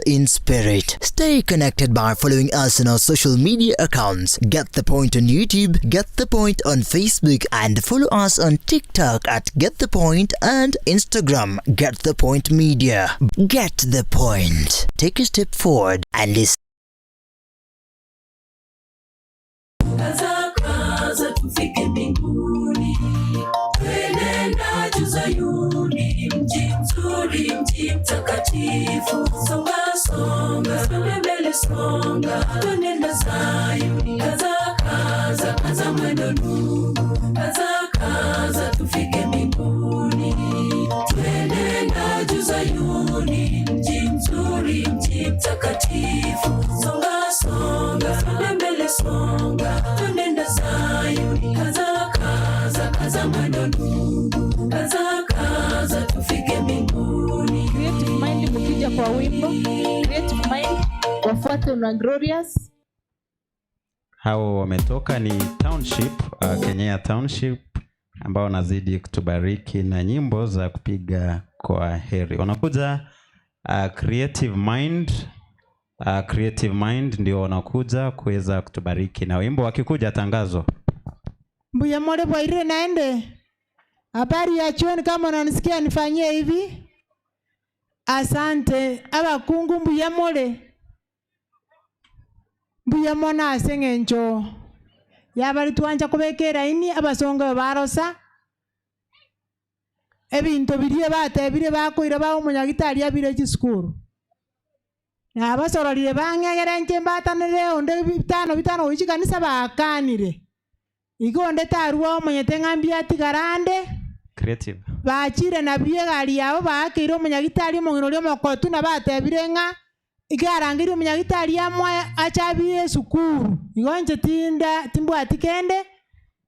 In spirit. Stay connected by following us on our social media accounts. Get the Point on YouTube, Get the Point on Facebook, and follow us on TikTok at Get the Point and Instagram, Get the Point Media. Get the Point. Take a step forward and listen. Kaza, kaza tufike mbinguni, twenenda juu Zayuni, mji mzuri, mji mtakatifu. Songa, songa, twende mbele, songa, twenenda Zayuni. Kaza, kaza, kaza mwendo ndugu, kaza, kaza tufike mbinguni, twenenda juu Zayuni, mji mzuri, mji mtakatifu. Songa, songa, twende mbele, songa, twenenda Zayuni. Kaza, kaza, kaza mwendo ndugu, kaza, kaza tufike mbinguni. Creative Mind mkija kwa wimbo Creative Mind wafuate na Glorious. Hao wametoka ni Township, Kenya Township ambao wanazidi kutubariki na nyimbo za kupiga kwa heri. Wanakuja Creative Mind. Creative Mind ndio wanakuja kuweza kutubariki na wimbo. Wakikuja tangazo. Mbuya more bwaire naende. Habari ya chuoni, kama unanisikia nifanyie hivi. Asante abakungu mbuya more. Mbuya mona ase ng'encho. Yabari twanja kubeka ini abasongo barosa. Ebinto birie batebire bakoira ba omonyagitari abire chisukuru. Na abasororire bang'egere nche mbatanire onde bitano bitano goichi kanisa bakanire. Igo onde tarwa omonyete ng'ambi atigarande. Creative. Bachire na biegari yabo baakeire omonyagitari omong'ina oria omokotu na batebire ng'a ikarangeirie omonyagitari amwe achabie esukuru. Igo inche tinda timbwati kende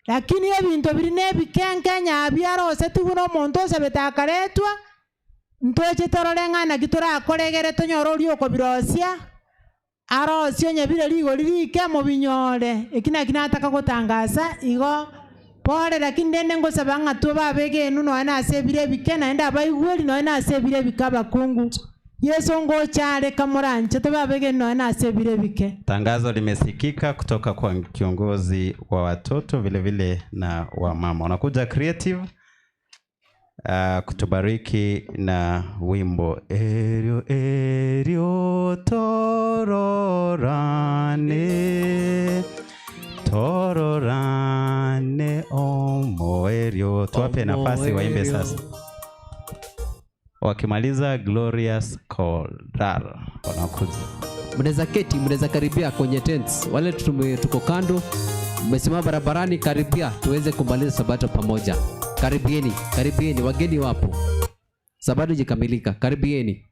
lakini ebinto biri na ebikenke biaroseti buna omonto osabete akaretwa ntoche torore ng'a naki torakoregere tonyore oria okobirosia arosie onye bire rigori rike mobinyore. Eki naki nataka gotangasa igo pore lakini ndende ngosaba ng'a twababege enu nonya ase ebire ebike naende abaigweri nonya ase ebire ebike abakungu. Yesu ngochare kamoranche tobabege nonya ase ebire ebike. Tangazo limesikika kutoka kwa kiongozi wa watoto vile vile na wa mama. Wanakuja Creative kutubariki na wimbo Erio Erio Tororane Tororane Omo Erio. Tuwape nafasi waimbe sasa. Wakimaliza Glorious Choral wanakuja. Mnaweza keti, mnaweza karibia kwenye tents. Wale tuko kando, mmesimama barabarani, karibia tuweze kumaliza sabato pamoja. Karibieni, karibieni, wageni wapo. Sabato ijikamilika, karibieni.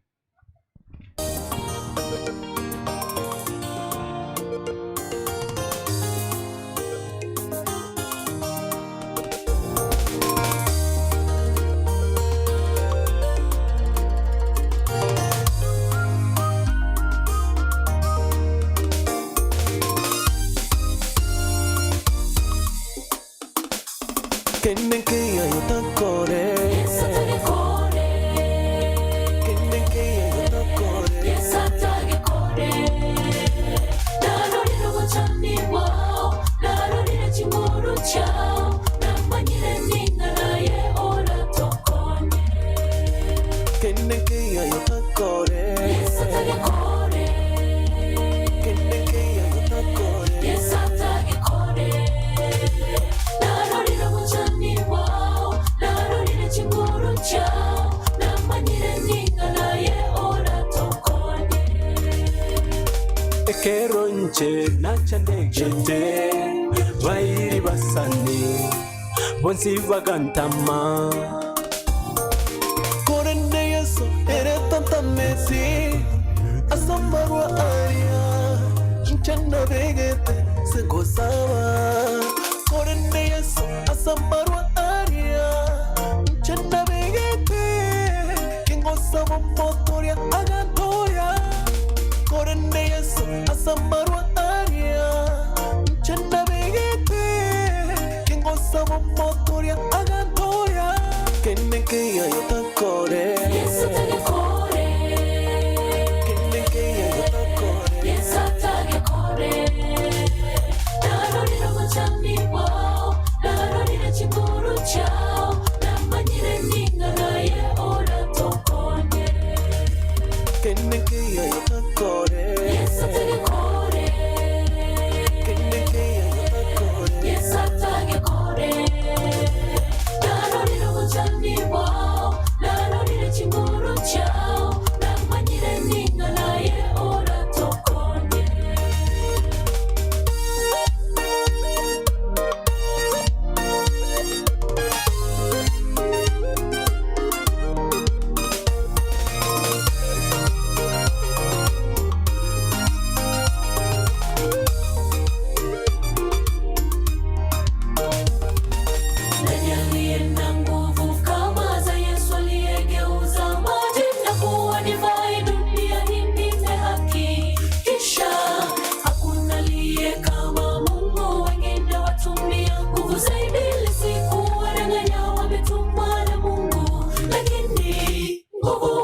Ekeronche nachandegete bairi basane bonsi bagantama korende Yesu eretantamesi asambarwa aria nchana begete sengosaba korende Yesu asambarwa aria nchana begete kingosaba motoria agantoria korende Yesu asambarwa aria nchana begete kingosaba motoria agantoria kene keya yotakore Yesu tagekore kene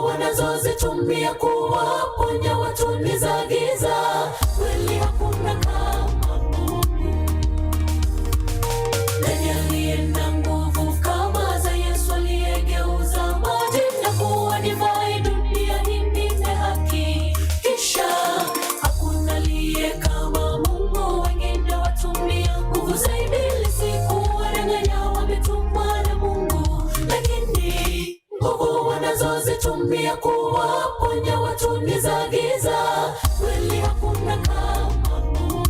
Wanazozitumia kuwaponya watu ni za giza, kweli hakuna kama Mungu. Nani aliye na nguvu kama za Yesu aliyegeuza maji na kuwa divai dunia ipite haki? Kisha hakuna aliye kama Mungu, wengine watumia nguvu za ibilisi kuwadanganya, wametumwa na Mungu, lakini nguvu wanazozitumia kuwaponya watu ni za giza, kweli hakuna kama Mungu.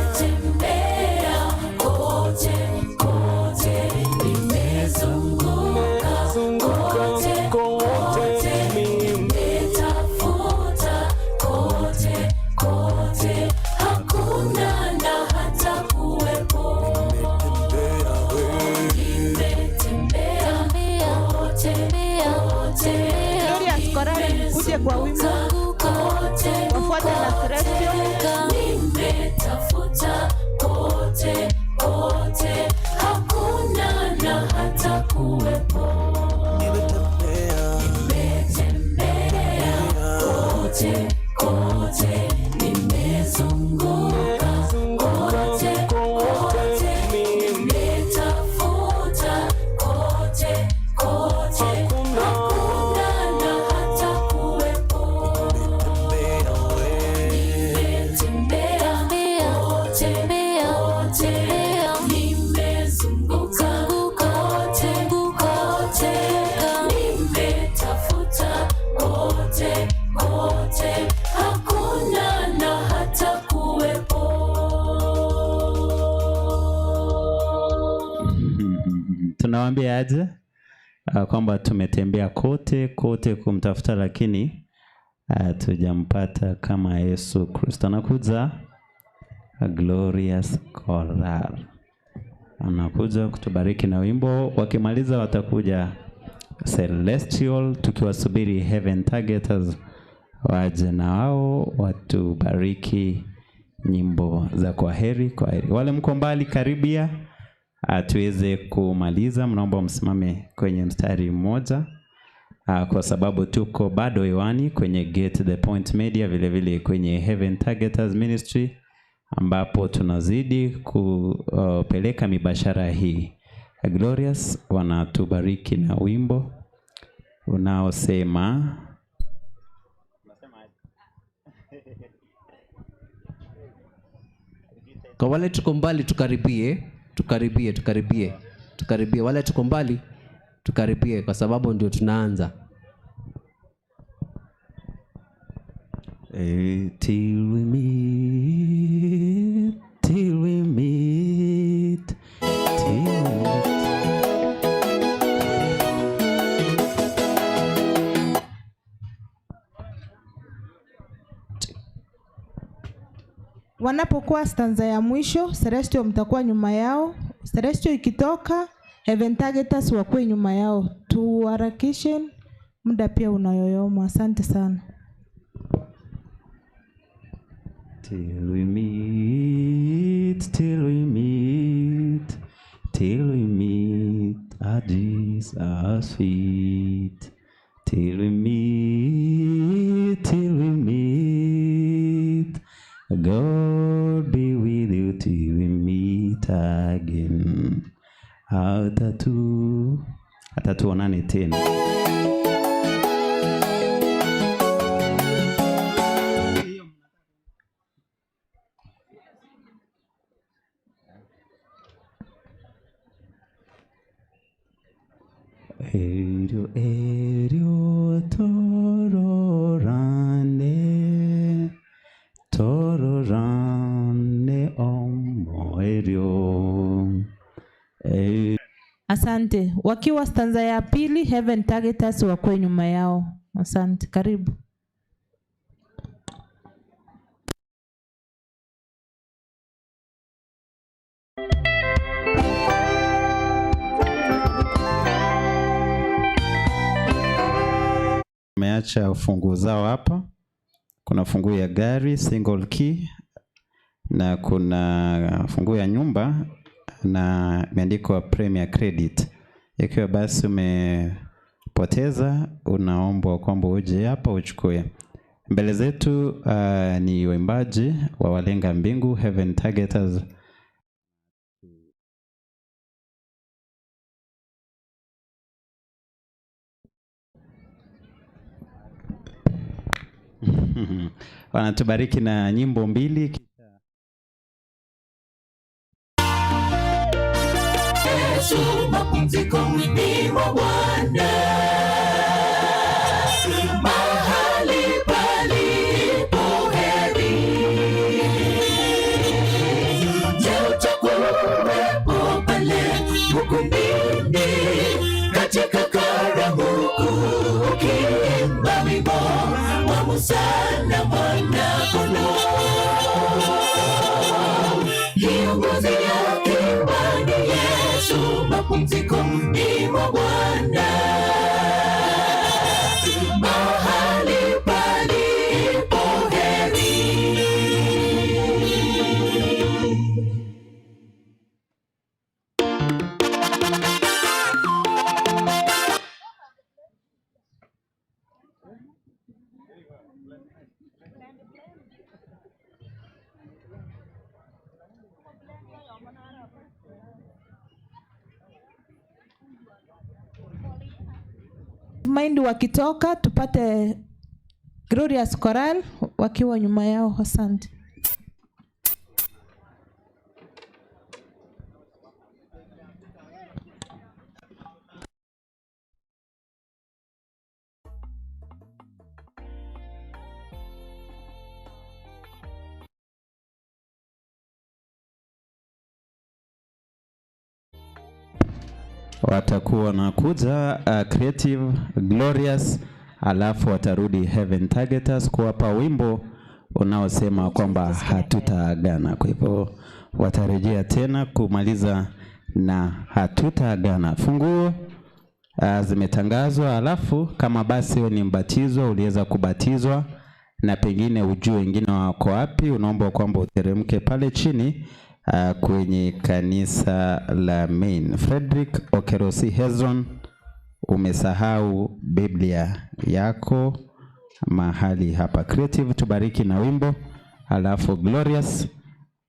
Nimetembea kote kote, nimezunguka kote kote, nimetafuta kote kote, hakuna na hata kuwepo. Nimetembea kote kote, Glorious Chorale kuje kwa wimbo, kote wafuate na Celestial. Nimetafuta kote kote, hakuna na hata kuwepo. Nimetembea kote kote, nimezunguka kote kote, nimetafuta kote kote, hakuna na hata kuwepo. Nimetembea kote kote, nimezunguka kote kote, nimetafuta kote kote, hakuna na hata kuwepo. Tunawaambia aje kwamba tumetembea kote kote kumtafuta, lakini hatujampata kama Yesu Kristo. Anakuja Glorious Choral, anakuja kutubariki na wimbo. Wakimaliza watakuja Celestial, tukiwasubiri Heaven Targeters waje na wao watubariki nyimbo za kwaheri kwaheri. Wale mko mbali, karibia tuweze kumaliza. Mnaomba msimame kwenye mstari mmoja, kwa sababu tuko bado hewani kwenye Get the Point Media, vile vile kwenye Heaven Targeters Ministry, ambapo tunazidi kupeleka mibashara hii. Glorious wanatubariki na wimbo unaosema Kwa wale tuko mbali tukaribie, tukaribie, tukaribie, tukaribie. Wale tuko mbali tukaribie, kwa sababu ndio tunaanza. Till we meet, till we meet, till we meet. Wanapokuwa stanza ya mwisho, Celestial mtakuwa nyuma yao. Celestial ikitoka, Heaven Targeters wakuwe nyuma yao. Tuharakishe, muda pia unayoyoma. Asante sana. Till we meet, till we meet, till we meet. at Jesus' feet. Till we meet, till we meet. God be with you till we meet again. Hata tuonane tena. Erio, erio, tororane, tororane, omo, erio. Asante. Wakiwa stanza ya pili, Heaven Targeters wakuwe nyuma yao. Asante, karibu. Wameacha funguo zao hapa. Kuna funguo ya gari single key na kuna funguo ya nyumba na imeandikwa Premier Credit. Ikiwa basi umepoteza, unaombwa kwamba uje hapa uchukue. Mbele zetu ni waimbaji wa Walenga Mbingu, Heaven Targeters. Wanatubariki na nyimbo mbili. Yesu, mapumziko ni mwa Bwana, mahali palipo heri. Je, utakuwepo pale ukumbini katika karamu kuu, ukiimba wimbo wa Musa na Mwana-Kondoo? Kiongozi akiwa ni Yesu, mapumziko ni mwa Bwana, mahali palipo heri. Mind wakitoka tupate Glorious Choral wakiwa nyuma yao. Asante. Watakuwa wanakuja Creative Glorious, alafu watarudi Heaven Targeters kuwapa wimbo unaosema kwamba hatutaagana. Kwa hivyo watarejea tena kumaliza na hatutaagana. Funguo zimetangazwa, alafu kama basi wewe ni mbatizwa, uliweza kubatizwa na pengine ujue wengine wako wapi, unaomba kwamba uteremke pale chini kwenye kanisa la Main. Frederick Okerosi Hezron, umesahau Biblia yako mahali hapa. Creative tubariki na wimbo, alafu Glorious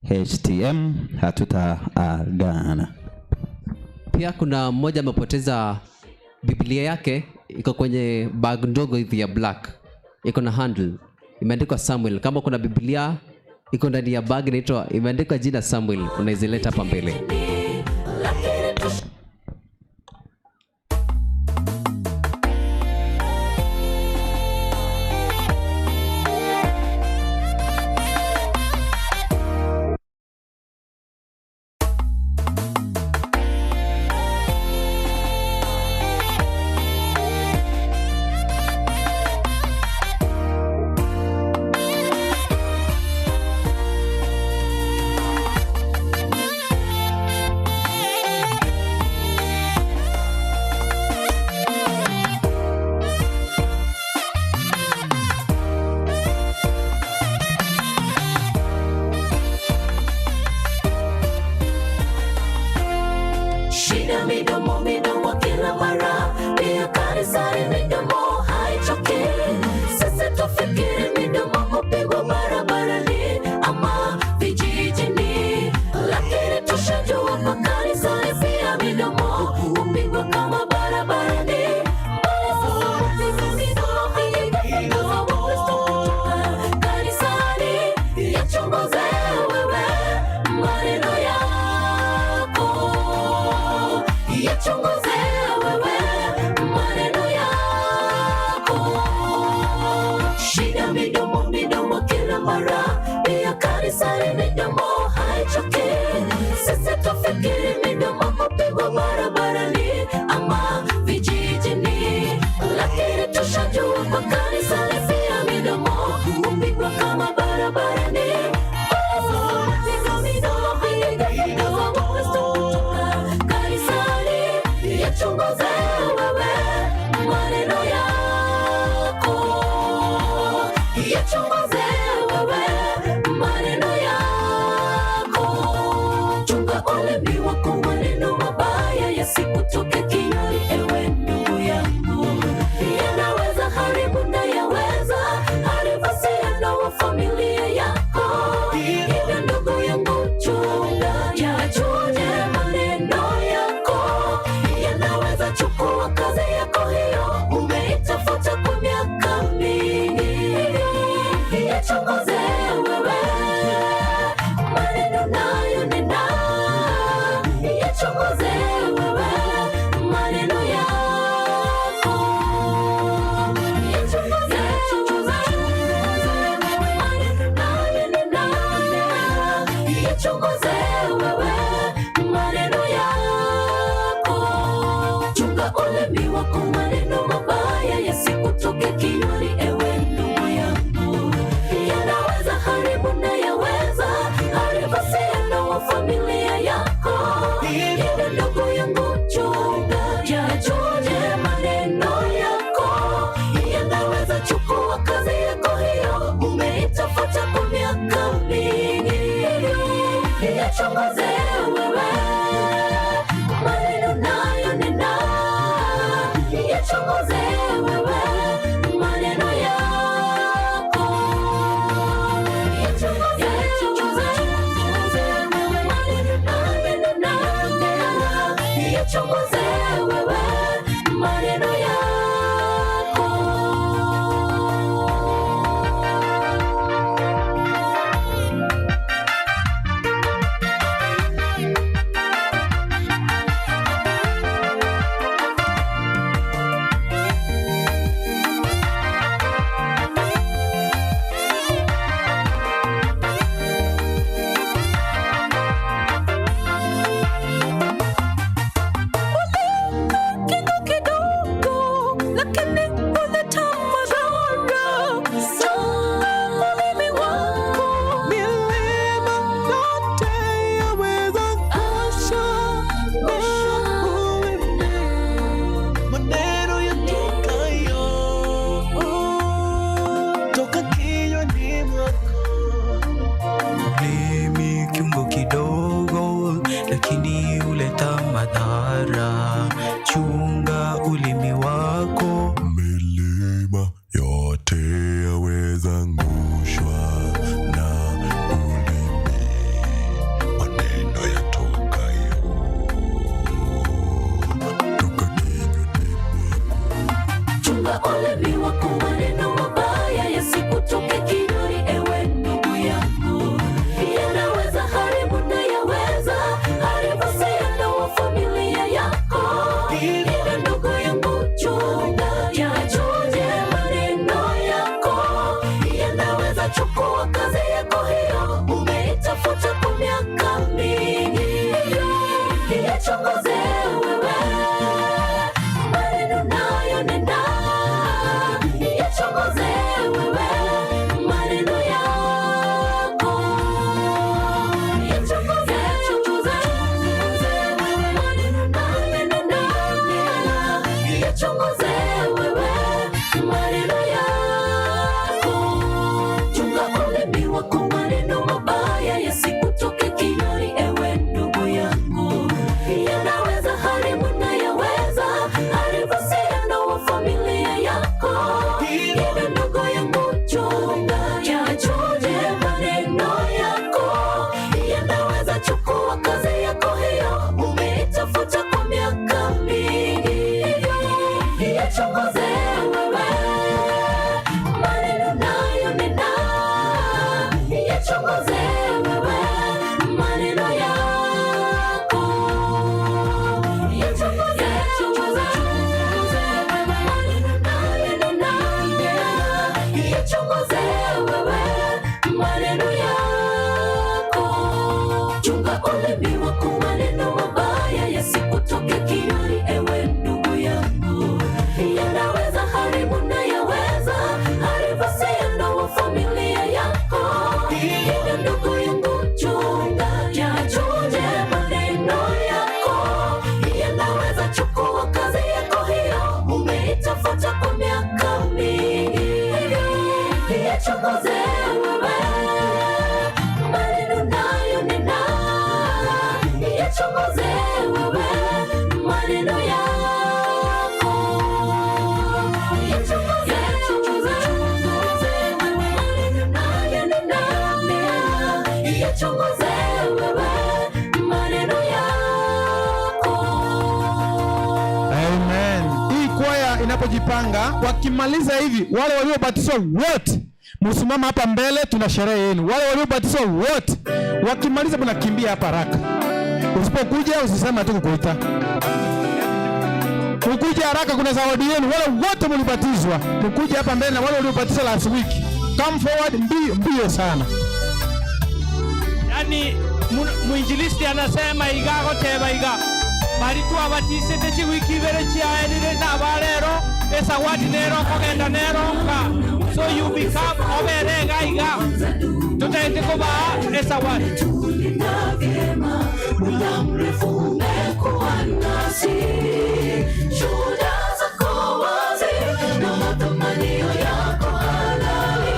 HTM hatutaagana. Pia kuna mmoja amepoteza Biblia yake, iko kwenye bag ndogo hivi ya black, iko na handle imeandikwa Samuel. Kama kuna Biblia iko ndani ya bag inaitwa, imeandikwa jina Samuel, unaizileta hapa mbele. kama barabarani. Mbona sasa wapiga midomo haijafukuza Wakristo kutoka kanisani? Yachunguze wewe maneno yako, yachunguze wewe maneno yako. Shida midomo midomo kila mara, pia kanisani midomo haichoki. Sisi tufikiri midomo hupigwa barabarani ama vijijini, lakini tushajua kwa kanisani pia midomo hupigwa kama barabarani. Sasa midomo haijafukuza Wakristo kutoka kanisani. Yachunguze wewe maneno yako, yachunguze wewe maneno yako. Chunga ulimi wako, maneno mabaya yasikutoke kinywani, ewe ndugu yangu. Yanaweza haribu na yaweza haribu uhusiano wa familia yako. Hivyo ndugu yangu, chunga, yachunge maneno yako, yanaweza chukua kazi yako hiyo umeitafuta kwa miaka mingi. Yachunguze wewe maneno nayo nena, yachunguze wewe maneno yako, yachunguze, chunguze maneno nayo nena, yachunguze wewe maneno yako. Chunga ulimi wako, maneno mabaya yasikutoke kinywani, ewe ndugu yangu. Yanaweza haribu na yaweza haribu uhusiano wa familia yako. Hivyo ndugu yangu, chunga, yachunge maneno yako, yanaweza chukua kazi yako hiyo umeitafuta kwa miaka mingi. Yachunguze wewe maneno nayo nena, yachunguze wewe maneno yako, yachunguze, chunguze wewe maneno nayo nena, yachunguze wewe maneno yako. Kitu kidogo lakini huleta madhara sana ulimi wako. Milima yote yaweza kuosha na ulimi. Maneno yatokayo toka kinywani mwako. Ulimi kiungo kidogo, lakini huleta madhara. Chunga ulimi wako. Milima yote yaweza angushwa na ulimi, maneno yatokayo toka kinywani mwako. Chunga ulimi wako, maneno mabaya yasikutoke kinywani, ewe ndugu yangu. Yanaweza haribu na yaweza haribu uhusiano wa familia yako. Hivyo ndugu yangu, chunga, yachunge maneno yako, yanaweza chukua kazi yako hiyo umeitafuta kwa miaka mingi. Yachunguze wewe maneno nayo nena, yachunguze wewe maneno yako, yachunguze, chunguze wewe maneno nayo nena, yachunguze wewe maneno yako. Chunga ulimi wako, maneno mabaya yasikutoke kinywani, ewe ndugu yangu. Yanaweza haribu na yaweza haribu uhusiano wa familia yako. Hivyo ndugu yangu, chunga, yachunge maneno yako, yanaweza chukua kazi yako hiyo umeitafuta kwa miaka mingi. Yachunguze wewe maneno unayonena, yachunguze wewe maneno yako, yachunguze, chunguze maneno unayonena, yachunguze wewe maneno yako. Chunga ulimi wako, maneno mabaya yasikutoke kinywani, ewe ndugu yangu, yanaweza haribu na yaweza haribu uhusiano wa familia yako. Hivyo ndugu yangu, chunga, yachunge maneno yako, yanaweza chukua kazi yako hiyo umeitafuta kwa miaka mingi. Yachunguze wewe maneno unayonena, yachunguze wewe maneno yako, yachunguze, chunguze maneno unayonena, yachunguze wewe maneno yako. Amen. Hii kwaya inapojipanga, wakimaliza hivi, wale waliobatizwa wote msimama hapa mbele, tuna sherehe yenu. Wale waliobatizwa wote wakimaliza, mnakimbia hapa haraka. Usipokuja usiseme tu kukuita. Mkuje haraka, kuna zawadi yenu. Wale wote mlibatizwa, mkuje hapa mbele, na wale waliobatizwa last week, come forward mbio mbio sana. Yani mwinjilisti anasema iga goteba iga bari twabatisete chiwiki ibere chiaerire na barero esawadi nero kogenda neronka, so you become obere iga iga tutaende kobaa esawadi. Tulinda vyema, muda mrefu umekuwa nasi, shuhuda zako wazi na matamanio yako halali,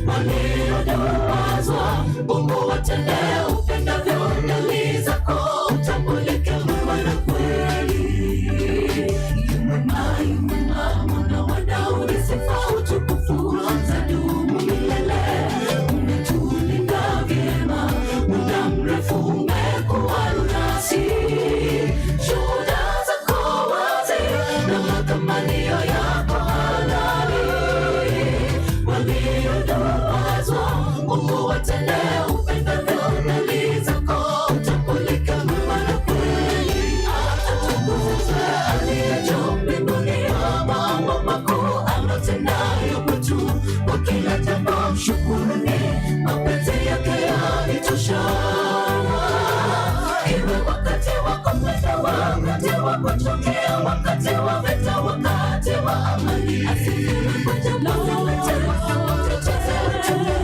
walioduwazwa Mungu watende upendavyo, dalili zako utambulike mwema na kweli. Yu mwema, yu mwema, mwana wa Daudi, sifa utukufu zadumu milele. Umetulinda vyema, muda mrefu umekuwa nasi, shuhuda zako wazi na matamanio yako halali, walioduwazwa Mungu watende upendavyo, dalili zako utambulike mwema na kweli. Atukuzwe aliye juu mbinguni, kwa mambo makuu ametendayo kwetu, kwa kila jambo mshukuruni, mapenzi yake yanitosha. Iwe wakati wa kupenda, wakati wa kuchukia, wakati wa vita, wakati wa amani, asifiwe kwa jambo lote, tucheze utukufu.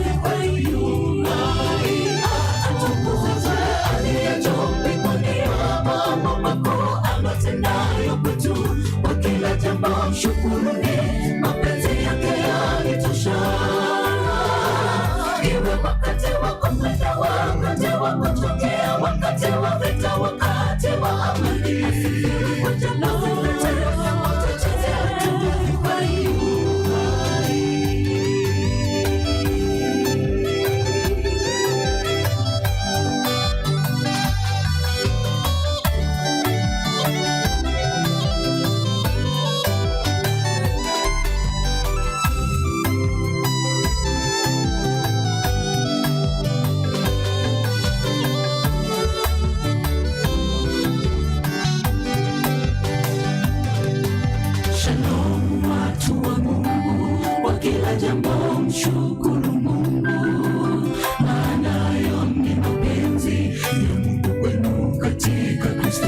Atukuzwe aliye juu mbinguni, kwa mambo makuu ametendayo kwetu, kwa kila jambo mshukuruni, mapenzi yake yanitosha. Iwe wakati wa kupenda, wakati wa kuchukia, wakati wa vita, wakati wa amani, asifiwe kwa jambo lote, tucheze utukufu. Shalom watu wa Mungu, kwa kila jambo mshukuru Mungu, maana hayo ni mapenzi ya Mungu kwenu katika Kristo.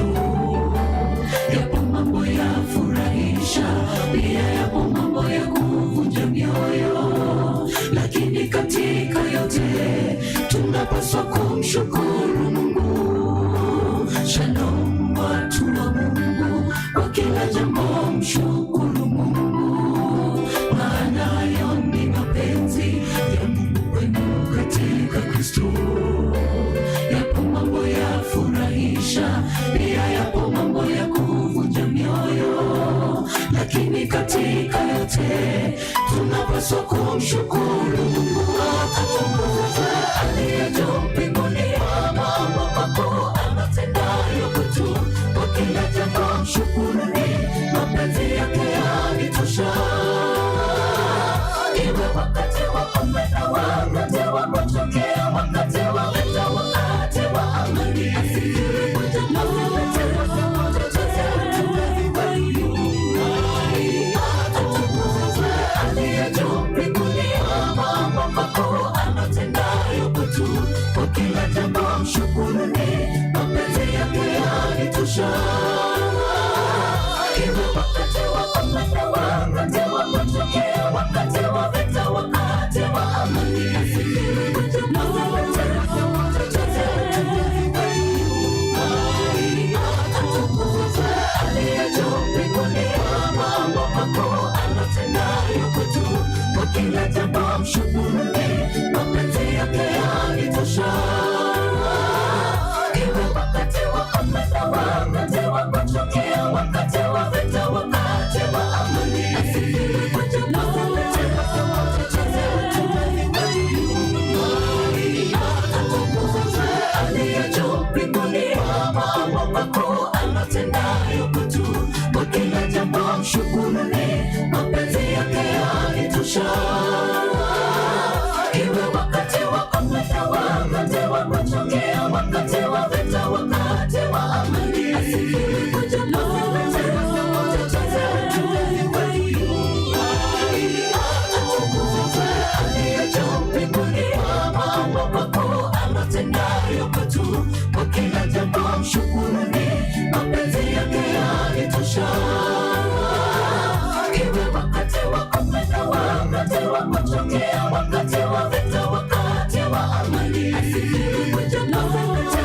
Yapo mambo ya furahisha, pia yapo mambo ya kuvunja mioyo, lakini katika yote tunapaswa kumshukuru Mungu. Shalom watu wa Mungu, kwa kila jambo mshukuru Mungu, maana hayo ni mapenzi ya Mungu kwenu katika Kristo. Yapo mambo ya furahisha, pia yapo mambo ya kuvunja mioyo, lakini katika yote tunapaswa kumshukuru Mungu. Atukuzwe aliye juu mbinguni, kwa mambo makuu ametendayo kwetu, kwa kila jambo mshukuruni, mapenzi kila jambo mshukuruni, mapenzi yake yanitosha. Iwe wakati wa kupenda, wakati wa kuchukia, wakati wa vita, wakati wa amani. Asifiwe kwa jambo zote, atukuzwe aliye juu mbinguni, mambo makuu anatendayo kwetu. Kwa kila jambo mshukuruni, mapenzi yake yanitosha. Iwe wakati wa kupenda, wakati wa kuchukia, wakati wa vita, wakati wa amani. Asifiwe kwa jambo zote, atukuzwe aliye juu mbinguni, mambo makuu anatendayo kwetu. Kwa kila jambo mshukuruni, mapenzi yake yanitosha. Iwe wakati wa kupenda, wakati wa kuchukia, wakati wa vita, wakati wa amani. Asifiwe kwa jambo zote,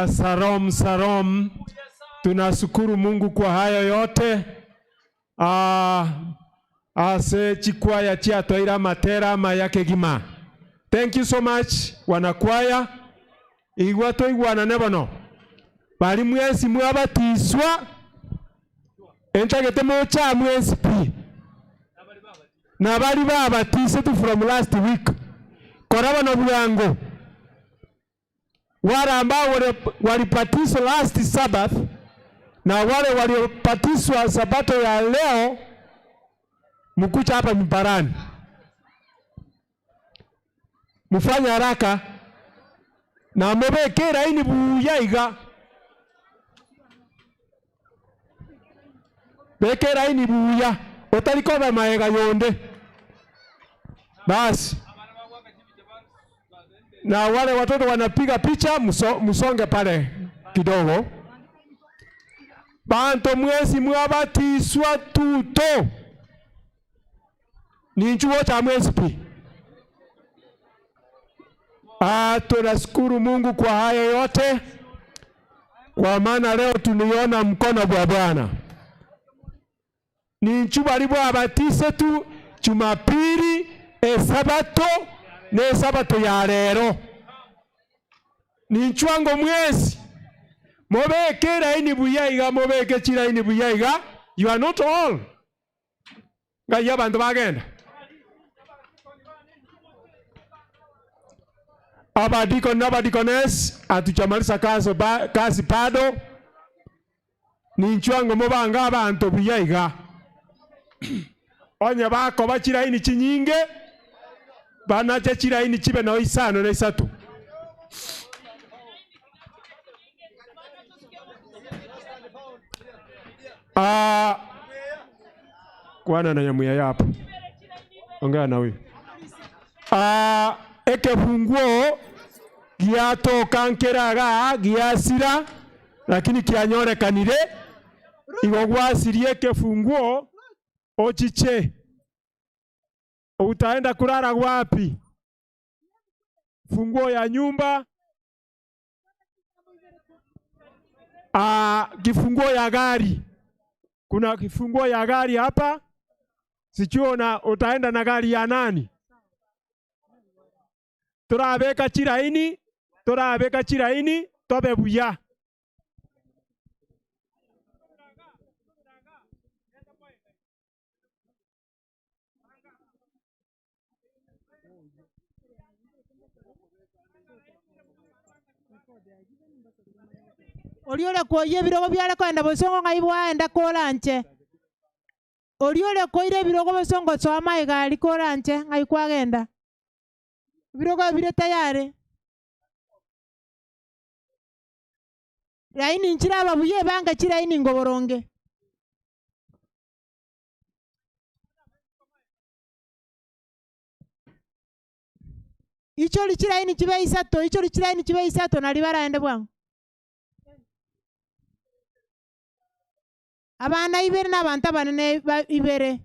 Sarom, sarom. Tunashukuru Mungu kwa hayo yote. Ase chikwaya chiatwaira matera mayake gima. Thank you so much wanakwaya. Igwa toigwana nebono. Bali mwesi mwabatiswa. Entagete mocha mwesi pi. Na bali babatise tu from last week. Koraba bwango. Wale ambao walipatizwa last Sabbath na wale waliopatizwa Sabato ya leo, mkucha hapa mbarani, mfanye haraka na mubeke raini buya iga, beke raini buya otarikoba maega yonde basi. Na wale watoto wanapiga picha, musonge pale kidogo. Banto mwezi mwabatiswa tuto. Ni chuo cha mwezi pi. Tunashukuru Mungu kwa haya yote. Kwa maana leo tuliona mkono wa Bwana. Ni chuo alipobatise tu Jumapili, Sabato ne Sabato ya lero. Ni chwango mwezi. Mobeke raini buyaiga, mobeke chiraini buyaiga. You are not all. Ngaya bantu bagenda. Abadikon na abadikones hatujamaliza kazi bado. Ni chwango mobanga abantu buyaiga. Onye bako bachiraini chinyinge. Banache chiraini chibe na isano na isatu. Kwana na nyamuya yapo. Ongea na huyu. Eke funguo giatoka nkeraga giasira lakini kianyorekanire igo gwasirie eke funguo ochiche. Utaenda kulala wapi? Funguo ya nyumba, kifunguo ya gari. Kuna kifunguo ya gari hapa. Sijui na utaenda na gari ya nani? Turabeka chiraini, tobe buya. Oriole koye birogo byale kwenda bosongo ngaibwa enda kolanche. Oriole koire birogo bosongo soma igari kolanche ngai kwagenda. Birogo bire tayari. Raini nchira babuye banga chiraini ngoboronge. Icho lichiraini chibe isato, icho lichiraini chibe isato na libara ende bwangu. Abana ibere n'abantu abanene ibere.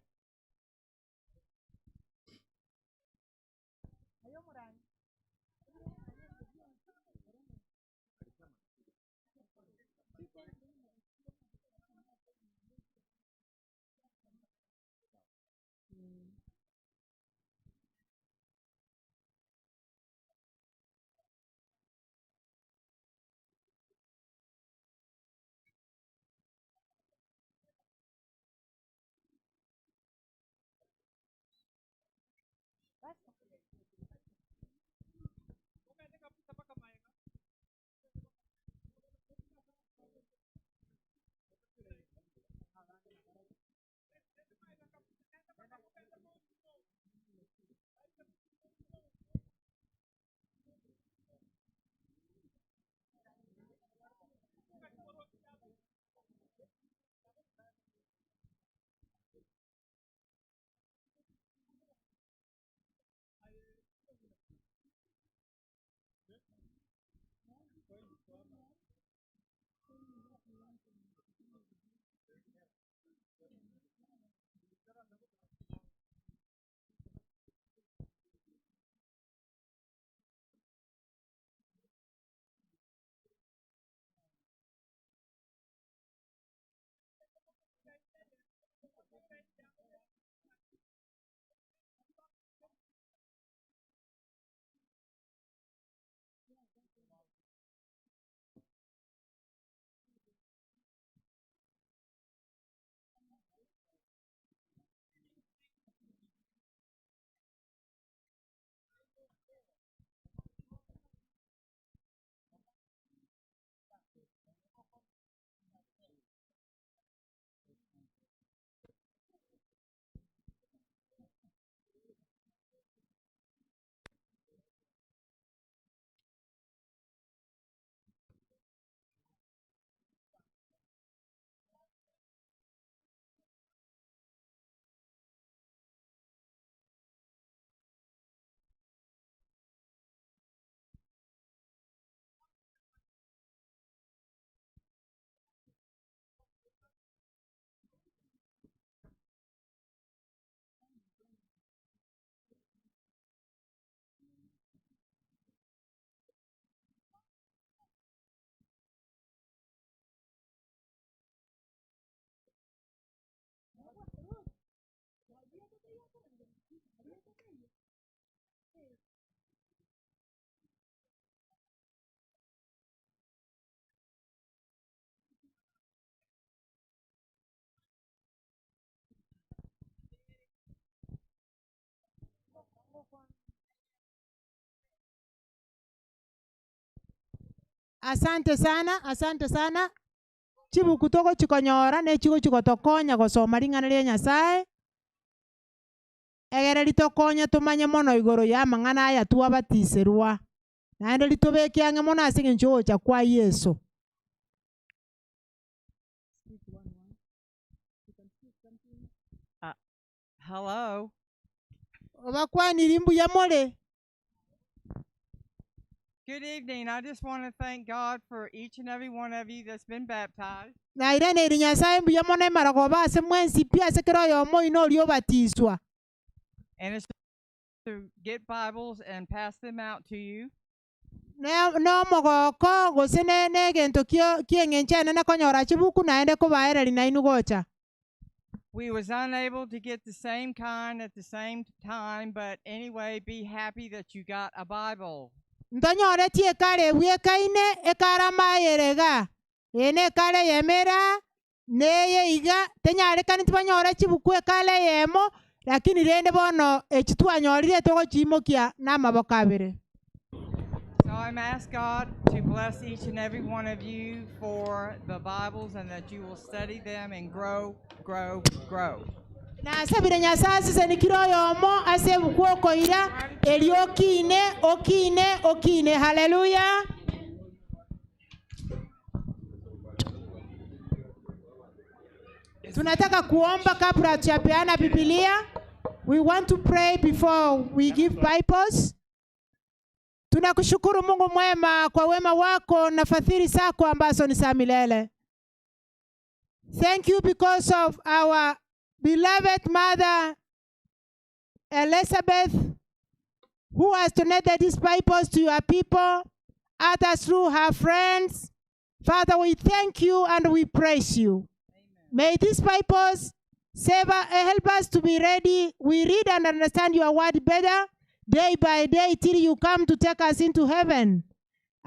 Asante sana, asante sana. Chibuku toko chikonyora ne chiko chikotokonya gosoma ring'ana ria Nyasaye. Egere ritokonya tumanye mono igoro ya mang'ana aya twabatiserwa. Naende ritobeke ang'e mono ase eng'encho gocha kwa Yesu. Hello. Obakwaniri mbuya more. Good evening. I just want to thank God for each and every one of you that's been baptized. Nairaneri Nyasaye mbuya mono emaragoba ase mwensi pi ase kero oyomo oino oria obatiswa. And it's to get Bibles and pass them out to you. No omogoko gose ne egento kieng'encho enene konyora chibuku naende kobaereri nainu gocha. We was unable to get the same kind at the same time, but anyway, be happy that you got a Bible. Ntonyoretie ekare bwekaine ekara mayerega ene ekare yemera neye iga tenyarekani tibanyora chibuku ekare yemo lakini rende bono echitwanyorire togochimokia namaboko abere. So I'm asked God to bless each and every one of you for the Bibles and that you will study them and grow, grow, grow. Nasabire Nyasaye asesenikire oyomo ase ebuku okoira eri okine okine okine. Haleluya. Tunataka kuomba kabla hatujapeana Biblia. We want to pray before we give Bibles. Tunakushukuru Mungu mwema kwa wema wako na fadhili zako ambazo ni za milele. Thank you because of our beloved mother Elizabeth, who has donated these Bibles to your people, others through her friends. Father, we thank you and we praise you. Amen. May these Bibles save, help us to be ready. We read and understand your word better day by day till you come to take us into heaven.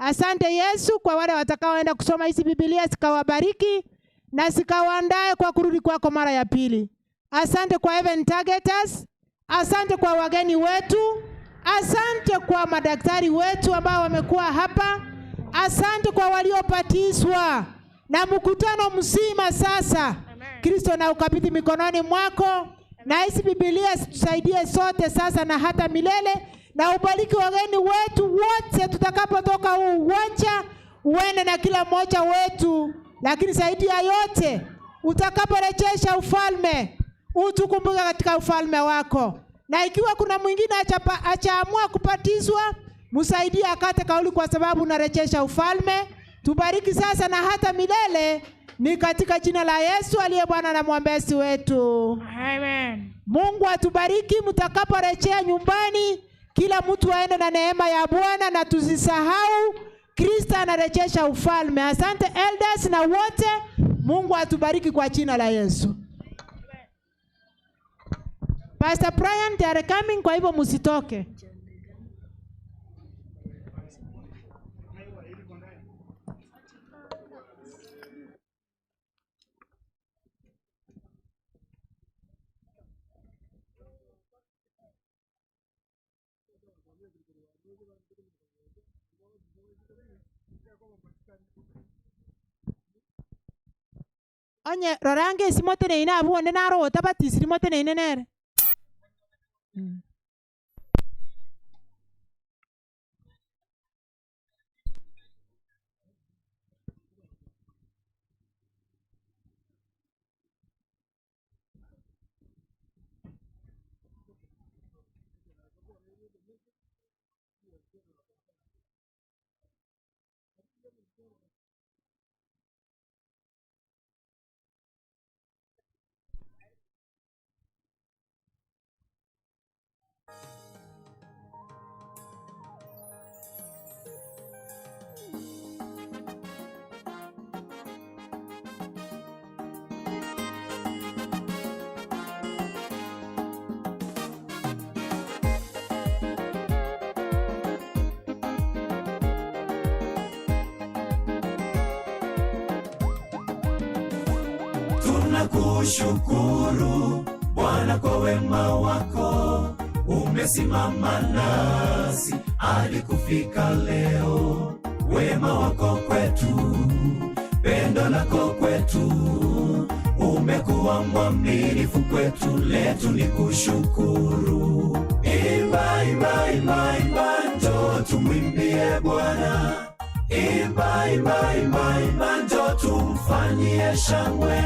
Asante Yesu kwa wale watakaoenda kusoma hizi Biblia, zikawabariki na zikawaandae kwa kurudi kwako mara ya pili. Asante kwa Heaven Targeters. Asante kwa wageni wetu, asante kwa madaktari wetu ambao wamekuwa hapa, asante kwa waliobatizwa na mkutano mzima. Sasa Kristo na ukabidhi mikononi mwako, na hizi Biblia zitusaidie sote sasa na hata milele, na ubariki wageni wetu wote tutakapotoka huu uwanja, uende na kila mmoja wetu, lakini zaidi ya yote utakaporejesha ufalme utukumbuke katika ufalme wako, na ikiwa kuna mwingine achaamua kubatizwa, msaidie akate kauli, kwa sababu unarejesha ufalme. Tubariki sasa na hata milele, ni katika jina la Yesu aliye Bwana na mwombezi wetu. Amen. Mungu atubariki mtakaporejea nyumbani, kila mtu aende na neema ya Bwana na tusisahau Kristo anarejesha ufalme. Asante elders na wote, Mungu atubariki kwa jina la Yesu. Pastor Brian, they are coming, kwa hivyo msitoke. Onye rorange esimote neine abwo onde naro otabatisiri mote neine nere. Tunakushukuru Bwana kwa wema wako, umesimama nasi hadi kufika leo. Wema wako kwetu, pendo lako kwetu, umekuwa mwaminifu kwetu, letu ni kushukuru. Imba, imba, imba, imba, njoo tumwimbie Bwana. Imba, imba, imba, imba, njoo tumfanyie shangwe.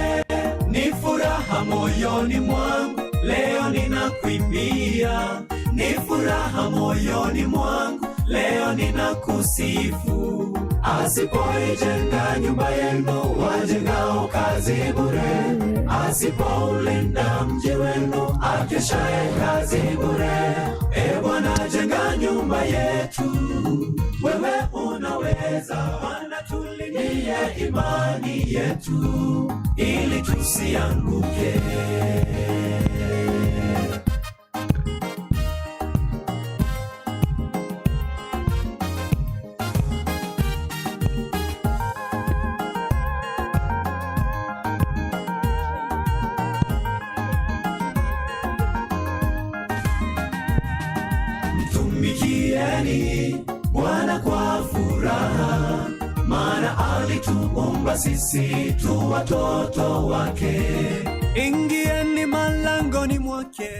Ni furaha moyoni mwangu, leo ninakuimbia. Ni furaha moyoni mwangu, leo ninakusifu. Asipoijenga nyumba yenu, wajengao kazi bure. Asipoulinda mji wenu, akeshaye kazi bure. E Bwana, jenga nyumba yetu, wewe unaweza. Bwana, tulindie imani yetu, ili tusianguke. Mtumikieni Bwana kwa furaha, maana alituumba sisi tu watoto wake. Ingieni malangoni mwake.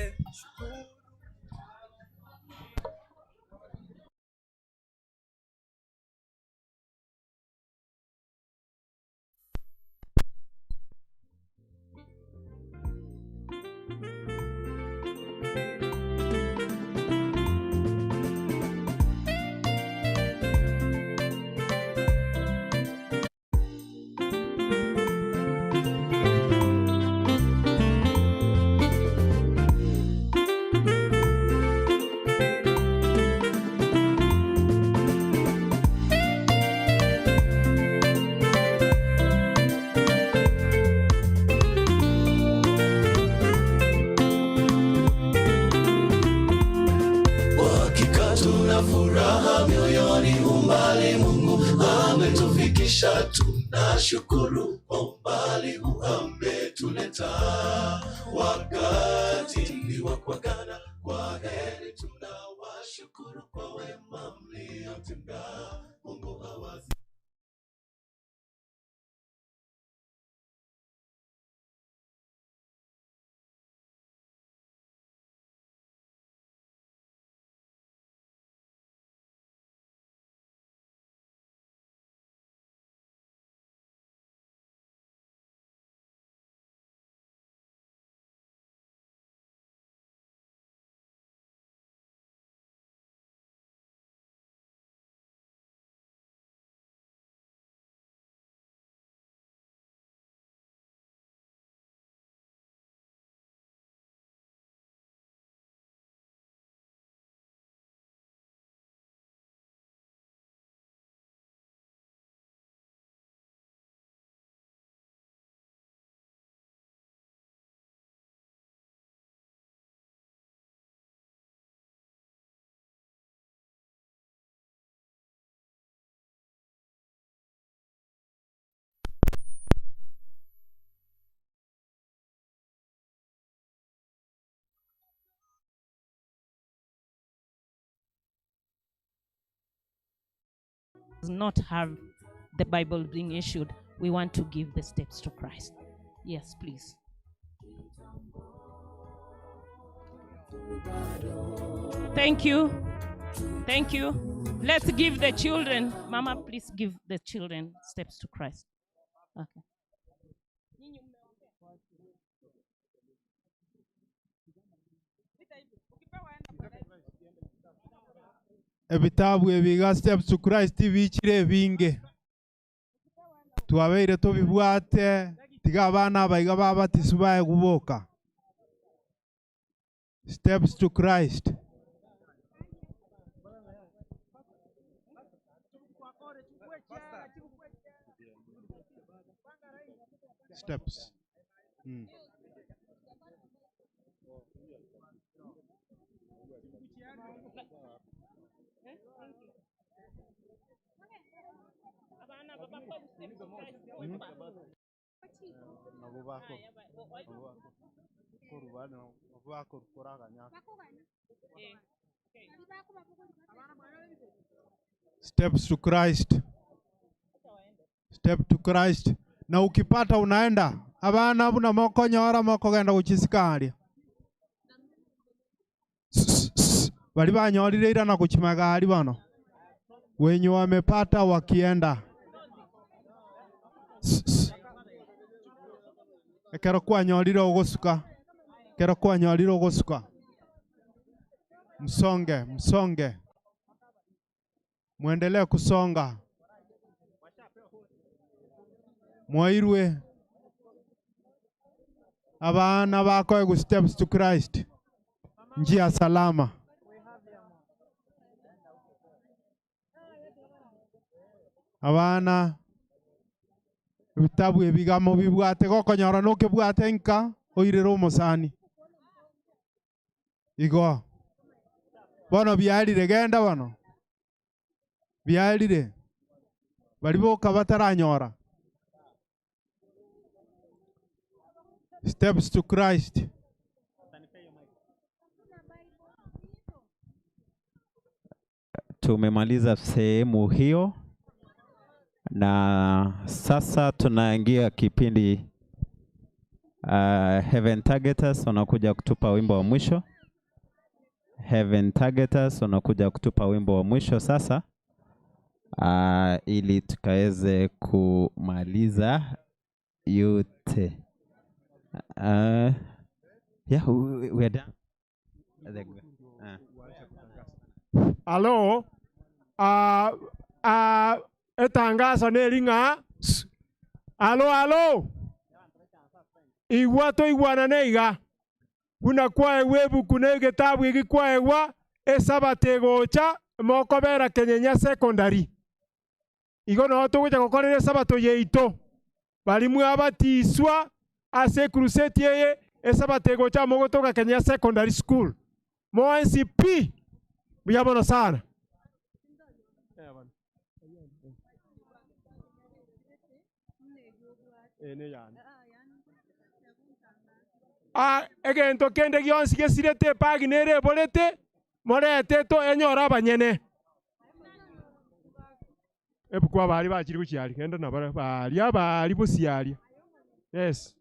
Hakika tuna furaha mioyoni, umbali Mungu ametufikisha, tunashukuru kwa umbali huu ametuleta. Wakati ni wa kuagana. Tunashukuru kwa wema mliotenda. Mungu awazi does not have the Bible being issued, we want to give the steps to Christ. Yes, please. Thank you. Thank you. Let's give the children, Mama, please give the children steps to Christ. Okay. Ebitabu ebiga steps to Christ bichire binge twabeire tobibwate tiga abana abaiga babatisu bae kuboka steps to Christ. Steps. Steps to Christ. Step to Christ. Na ukipata unaenda abana buna mokonyora mokogenda guchisikaria bali banyorire ira na kuchimagari bano wenye wamepata wakienda ekero kwanyorire ogosuka kero kwanyorire ogosuka msonge msonge muendelee kusonga mwairwe abana bako steps to Christ njia salama. Abana ebitabu ebigamo bibwate gokonyora nokebwate nka oirere omosani igo bono byarire genda bono byarire bari boka bataranyora. Steps to Christ. Tumemaliza sehemu hiyo na sasa tunaingia kipindi Heaven Targeters wanakuja kutupa wimbo wa mwisho. Heaven Targeters wanakuja kutupa wimbo wa mwisho sasa ili tukaweze kumaliza yote. Yeah, we are done. Hello. Etangazo neringa. Alo alo. Igwa to igwana neiga. Una kwa ewebu kunege tabu igikwa ewa esabate gocha mokobera Kenyenya secondary. Igo no tugucha gokorera sabato yeito. Balimu abatiswa ase crusade yeye esabate gocha mogotoka Kenya Secondary School. Mo NCP buyabono sana. Egento kende gionsi gesirete pagi nere bolete Morete to enyora abanyene. Ebuku abari bachiri guchiari kenda na bari abari busiari. Yes.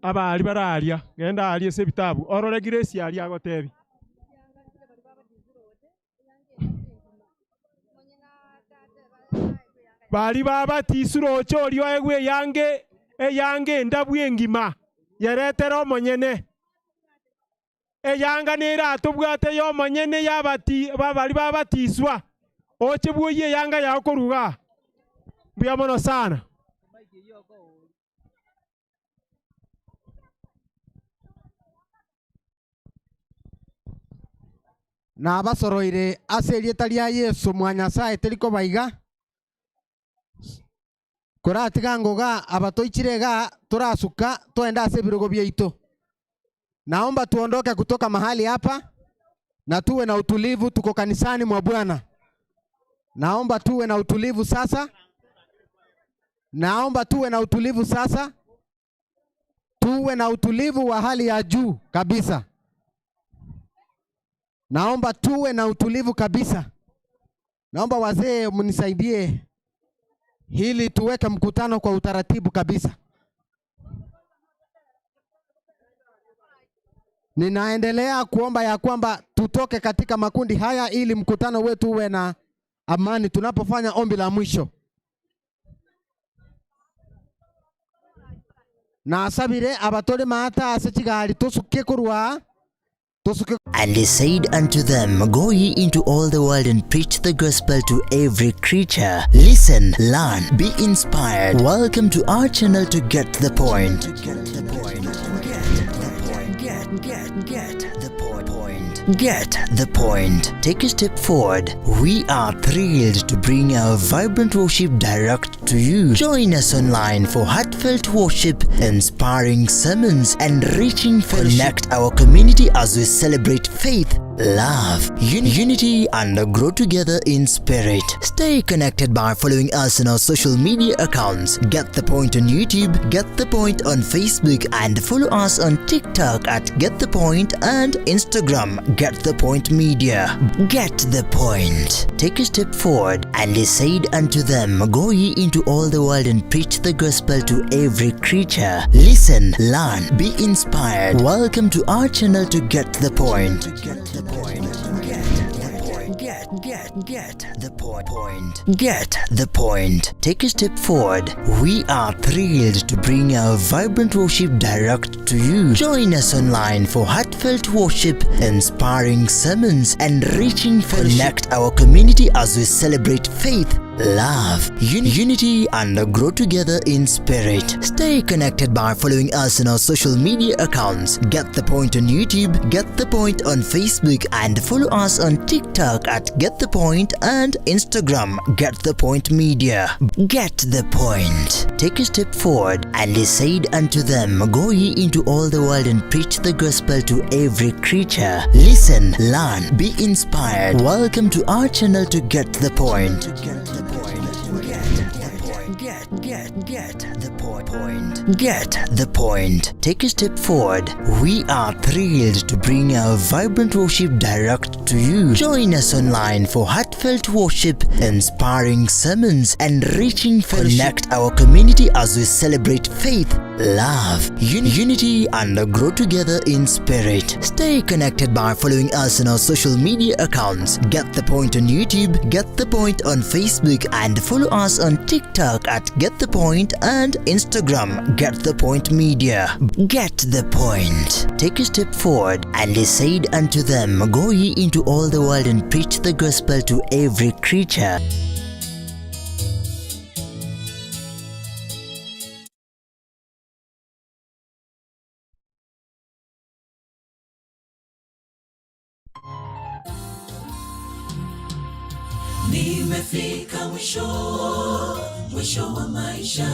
Abari bararia genda arie se bitabu ororegire siari agotebi. Bari babatisuro chorio egwe yange eyange ndabwe engima yeretera omonyene eyanga nera atobwate yomonyene yabati babari babatiswa oche bwoye yanga yakoruga mbuya mono sana. Na abasoroire ase erieta ria Yesu mwa Nyasaye teriko baiga koratiga ngoga abatoichire ga torasuka toenda ase birogo byaito. Naomba tuondoke kutoka mahali hapa na tuwe na utulivu, tuko kanisani mwa Bwana. Naomba tuwe na utulivu sasa. Naomba tuwe na utulivu sasa. Tuwe na utulivu wa hali ya juu kabisa. Naomba tuwe na utulivu kabisa. Naomba wazee mnisaidie ili tuweke mkutano kwa utaratibu kabisa. Ninaendelea kuomba ya kwamba tutoke katika makundi haya ili mkutano wetu uwe na amani tunapofanya ombi la mwisho. Na asabire abatore maata ase chigari tosuke kurwa. And he said unto them, Go ye into all the world and preach the gospel to every creature. Listen, learn, be inspired. Welcome to our channel to Get the Point. Get the point. Get the point. Get the point. Take a step forward. We are thrilled to bring our vibrant worship direct to you. Join us online for heartfelt worship, inspiring sermons, and reaching fellowship. Connect our community as we celebrate faith, love, unity, and grow together in spirit. Stay connected by following us on our social media accounts. Get the Point on YouTube, Get the Point on Facebook, and follow us on TikTok at Get the Point and Instagram, Get the Point Media. Get the Point. Take a step forward. And he said unto them, Go ye into all the world and preach the gospel to every creature. Listen, learn, be inspired. Welcome to our channel to Get the Point. Get the point. Get the point. Get the point. Take a step forward. We are thrilled to bring our vibrant worship direct to you. Join us online for heartfelt worship, inspiring sermons, and reaching fellowship. Connect our community as we celebrate faith, love, unity, and grow together in spirit. Stay connected by following us on our social media accounts. Get the Point on YouTube, Get the Point on Facebook, and follow us on TikTok at Get the Point and Instagram, Get the Point Media. Get the Point. Take a step forward. And he said unto them, Go ye into all the world and preach the gospel to every creature. Listen, learn, be inspired. Welcome to our channel to Get the Point. Get the point. Get the point. Get the point. Take a step forward. We are thrilled to bring our vibrant worship direct to you. Join us online for heartfelt worship, inspiring sermons, and reaching fellowship. Connect our community as we celebrate faith, love, unity, and grow together in spirit. Stay connected by following us on our social media accounts. Get the Point on YouTube, Get the Point on Facebook, and follow us on TikTok at Get the Point and Instagram, Get the Point Media. Get the Point. Take a step forward. And he said unto them, Go ye into all the world and preach the gospel to every creature. Nimefika mwisho, mwisho wa maisha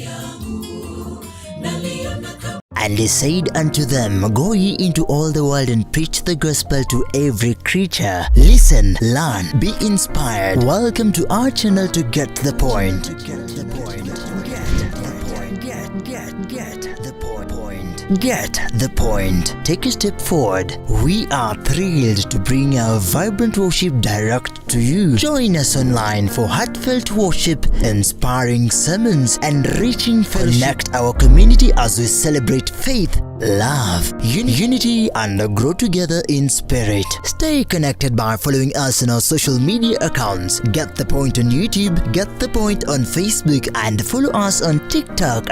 yangu. Naliona kama. And he said unto them, Go ye into all the world and preach the gospel to every creature. Listen, learn, be inspired. Welcome to our channel to Get the Point. Get the point. Get the point. Get the point. Get the point. Take a step forward. We are thrilled to bring our vibrant worship direct to you. Join us online for heartfelt worship, inspiring sermons, and reaching fellowship. Connect our community as we celebrate faith, love, unity, and grow together in spirit. Stay connected by following us on our social media accounts. Get the Point on YouTube, Get the Point on Facebook, and follow us on TikTok.